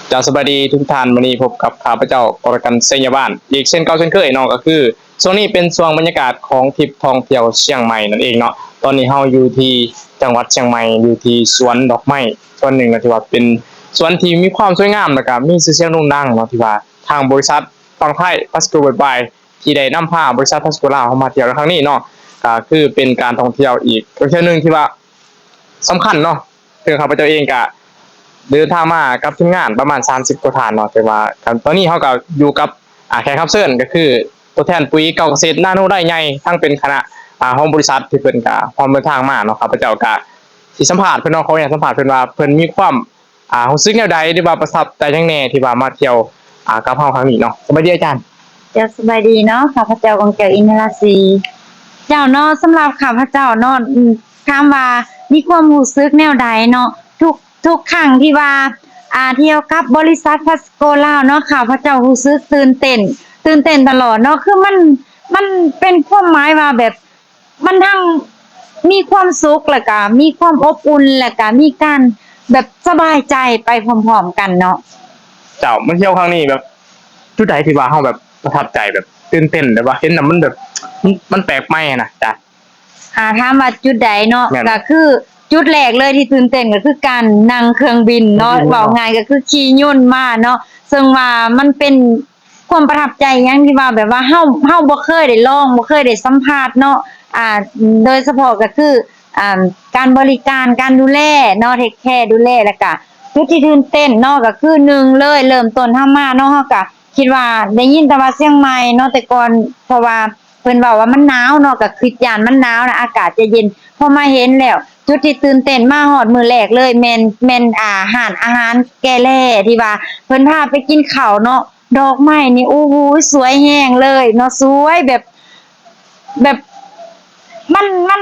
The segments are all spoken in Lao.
ເຈົ້າ ສະບາຍດີທຸກທ່ານ, ມື້ນີ້ພົບກັບຂ້າພະເຈົ້າ ກໍລະກັນ ໄຊຍະວານ ອີກເຊັ່ນເກົ່າເຊັ່ນເຄີຍເນາະ, ກໍຄືຊ່ວງນີ້ເປັນຊ່ວງບັນຍາກາດຂອງທຣິບທ່ອງທ່ຽວຊຽງໃໝ່ນັ້ນເອງເນາະ. ຕອນນີ້ເຮົາຢູ່ທີ່ຈັງຫວັດຊຽງໃໝ່, ຢູ່ທີ່ສວນດອກໄມ້ສວນໜຶ່ງເນາະ ທີ່ວ່າເປັນສວນທີ່ມີຄວາມສວຍງາມ ແລ້ວກະມີຊື່ສຽງໂດ່ງດັງເນາະ, ທີ່ວ່າທາງບໍລິສັດຝັ່ງໄທ ພາສໂກ ເວີລດວາຍ ທີ່ໄດ້ນຳພາບໍລິສັດ ພາສໂກ ລາວ ເຮົາມາທ່ຽວໃນຄັ້ງນີ້ເນາະ, ກໍຄືເປັນການທ່ອງທ່ຽວອີກເທື່ອໜຶ່ງທີ່ວ່າ ສຳຄັນເນາະ. ເຊິ່ງຂ້າພະເຈົ້າເອງກະເດີນທາງມາກັບທີມງານປະມານສາມສິບກວ່າທ່ານເນາະ, ແຕ່ວ່າຕອນນີ້ເຮົາກໍຢູ່ກັບ ອ່າ ແຂກຮັບເຊີນ ກໍຄືຕົວແທນປຸ໋ຍເກົ່າກະເສດນາໂນໄດ້ໃຫຍ່ ທັງເປັນຄະນະ ອ່າ ຂອງບໍລິສັດທີ່ເພິ່ນກະຮ່ວມເດີນທາງມາເນາະ. ຂ້າພະເຈົ້າກະຊິສຳພາດເພິ່ນເນາະ, ຂໍອະນຸຍາດສຳພາດເພິ່ນວ່າເພິ່ນມີຄວາມ ອ່າ ຮູ້ສຶກແນວໃດ ຫຼືວ່າປະທັບໃຈຫຍັງແດ່ທີ່ວ່າມາທ່ຽວ ອ່າ ກັບເຮົາຄັ້ງນີ້ເນາະ. ສະບາຍດີອາຈານ. ເຈົ້າ ສະບາຍດີເນາະ, ຂ້າພະເຈົ້າ ກອງແກ້ວ ອິນທະລາສີ. ເຈົ້າເນາະ, ສຳລັບຂ້າພະເຈົ້າເນາະ ອາ ຖາມວ່າມີຄວາມຮູ້ສຶກແນວໃດເນາະ, ທຸກ ທຸກຄັ້ງທີ່ວ່າ ອ່າ ທ່ຽວກັບບໍລິສັດ ພາສໂກ ລາວ ເນາະ, ຂ້າພະເຈົ້າຮູ້ສຶກຕື່ນເຕັ້ນ ຕື່ນເຕັ້ນຕະຫຼອດເນາະ, ຄືມັນ ມັນເປັນຄວາມໝາຍວ່າແບບ ມັນທັງມີຄວາມສຸກ ແລ້ວກະມີຄວາມອົບອຸ່ນ ແລ້ວກະມີການແບບສະບາຍໃຈໄປພ້ອມໆກັນເນາະ. ເຈົ້າ ມາທ່ຽວຄັ້ງນີ້ແບບ ຈຸດໃດທີ່ວ່າເຮົາແບບປະທັບໃຈ ແບບຕື່ນເຕັ້ນ ແບບວ່າເຫັນແລ້ວມັນແບບ ມັນ ມັນແປກໃໝ່ຫັ້ນນະ? ອາ ຖາມວ່າຈຸດໃດເນາະ, ແມ່ນ ກະຄືຈຸດແລກເລີຍທີ່ຕື່ນເຕັ້ນ ກະຄືການນັ່ງເຄື່ອງບິນເນາະ, ເຄື່ອງບິນເນາະ ເວົ້າງ່າຍກະຄືຂີ່ຍົນມາເນາະ, ເຊິ່ງວ່າມັນເປັນ ຄວາມປະທັບໃຈຫຍັງທີ່ວ່າແບບວ່າເຮົາ ເຮົາບໍ່ເຄີຍໄດ້ລອງ ບໍ່ເຄີຍໄດ້ສຳຜັດເນາະ, ອ່າ ໂດຍສະເພາະກໍຄື ອ່າ ການບໍລິການ ການດູແລເນາະ ເທກແຄດູແລ, ແລ້ວກະຈຸດທີ່ຕື່ນເຕັ້ນເນາະ ກໍຄືໜຶ່ງເລີຍ ເລີ່ມຕົ້ນເຮົາມາເນາະ ເຮົາກະຄິດວ່າໄດ້ຍິນແຕ່ວ່າຊຽງໃໝ່ເນາະ ແຕ່ກ່ອນ ເພາະວ່າເພິ່ນເວົ້າວ່າມັນໜາວເນາະ ກະຄິດຢ້ານມັນໜາວນະ ອາກາດຈະເຢັນ, ພໍມາເຫັນແລ້ວ ຈຸດທີ່ຕື່ນເຕັ້ນມາຮອດມື້ແລກເລີຍ ແມ່ນ ແມ່ນ ອ່າ ຮ້ານອາຫານແກ່ແລ້ທີ່ວ່າເພິ່ນພາໄປກິນເຂົ້າເນາະ. ດອກໄມ້ນີ້ ໂອ້ໂຫ ສວຍແຮງເລີຍເນາະ ສວຍແບບ ແບບ ມັນ ມັນ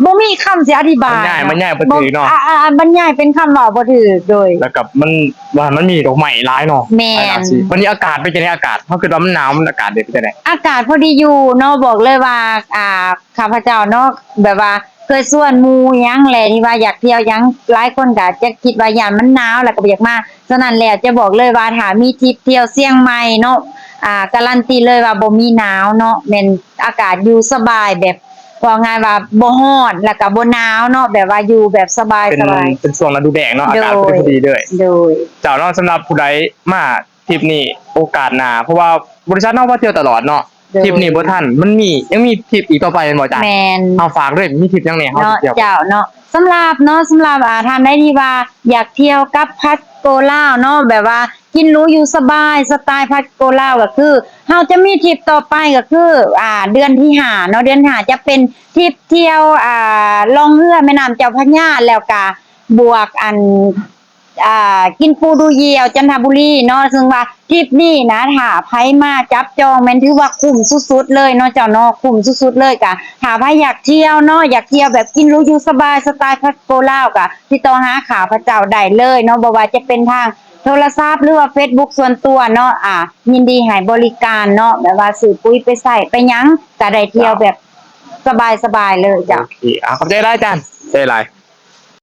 ບໍ່ມີຄຳຊິອະທິບາຍ ບັນຍາຍ ບັນຍາຍບໍ່ຖືກເນາະ ອາ ອາ ອາ ບັນຍາຍເປັນຄຳເວົ້າບໍ່ຖືກ ໂດຍ ແລ້ວກໍມັນ ວ່າມັນມີດອກໄມ້ຫຼາຍເນາະ ແມ່ນ ຫຼາຍລາຍສີ ບັດນີ້ອາກາດເປັນຈັ່ງໃດ ອາກາດ ເຮົາຄິດວ່າມັນໜາວ ມັນອາກາດເປັນຈັ່ງໃດ ອາກາດພໍດີຢູ່ເນາະ ບອກເລີຍວ່າ ອ່າ ຂ້າພະເຈົ້າເນາະ ແບບວ່າເຄີຍຊວນໝູ່ຫຍັງແຫຼະ ທີ່ວ່າຢາກທ່ຽວຫຍັງ ຫຼາຍຄົນກໍຈະຄິດວ່າຢ້ານມັນໜາວ ແລ້ວກໍບໍ່ຢາກມາ. ສະນັ້ນແລ້ວ ຈະບອກເລີຍວ່າຖ້າມີທຣິບທ່ຽວຊຽງໃໝ່ເນາະ ອ່າ ກາລັນຕີເລີຍວ່າບໍ່ມີໜາວເນາະ ແມ່ນອາກາດຢູ່ສະບາຍ ແບບ ເວົ້າງ່າຍວ່າບໍ່ຮ້ອນ ແລ້ວກໍບໍ່ໜາວເນາະ ແບບວ່າຢູ່ແບບສະບາຍ ເປັນ ສະບາຍ ເປັນຊ່ວງລະດູແລ້ງເນາະ ອາກາດ ໂດຍ ພໍດີເລີຍ ໂດຍ ເຈົ້າເນາະ. ສຳລັບຜູ້ໃດມາທຣິບນີ້ ໂອກາດໜ້າ ເພາະວ່າບໍລິສັດເຮົາມາທ່ຽວຕະຫຼອດເນາະ ໂດຍ ທຣິບນີ້ບໍ່ທັນ ມັນມີ ຍັງມີທຣິບອີກຕໍ່ໄປແມ່ນບໍ່ອາຈານ? ແມ່ນ ເຮົາຝາກເລີຍ ມີທຣິບຫຍັງແດ່ເຮົາ ເນາະ ຊິທ່ຽວ ເຈົ້າເນາະ. ສຳລັບເນາະ ສຳລັບ ອ່າ ທ່ານໃດທີ່ວ່າຢາກທ່ຽວກັບພັດໂກລາວເນາະ ແບບວ່າກິນຫຼູຢູ່ສະບາຍ ສະໄຕລ໌ພັດໂກລາວ ກໍຄືເຮົາຈະມີທຣິບຕໍ່ໄປ ກໍຄື ອ່າ ເດືອນທີຫ້າເນາະ ເດືອນຫ້າຈະເປັນທຣິບທ່ຽວ ອ່າ ລ່ອງເຮືອແມ່ນ້ຳເຈົ້າພະຍາ ແລ້ວກະບວກ ອັນ ອ່າ ກິນປູດູຢຽວ ຈັນທະບູລີເນາະ ເຊິ່ງວ່າທຣິບນີ້ນະ ຖ້າໃຜມາຈັບຈອງແມ່ນຖືວ່າຄຸ້ມສຸດໆເລີຍເນາະເຈົ້າເນາະ ຄຸ້ມສຸດໆເລີຍ. ກະຖ້າໃຜຢາກທ່ຽວເນາະ ຢາກທ່ຽວແບບກິນຫຼູຢູ່ສະບາຍ ສະໄຕລ໌ພັດໂກລາວ ກະຕິດຕໍ່ຫາຂ້າພະເຈົ້າໄດ້ເລີຍເນາະ ບໍ່ວ່າຈະເປັນທາງໂທລະສັບ ຫຼືວ່າເຟສບຸກສ່ວນຕົວເນາະ ອ່າ ຍິນດີໃຫ້ບໍລິການເນາະ ແບບວ່າຊື້ປຸ໋ຍໄປໃຊ້ໄປຫຍັງ ກະໄດ້ທ່ຽວແບບສະບາຍໆເລີຍເຈົ້າ. ໂອເຄ ອ່າ ຂອບໃຈຫຼາຍອາຈານ ຂອບໃຈຫຼາຍ.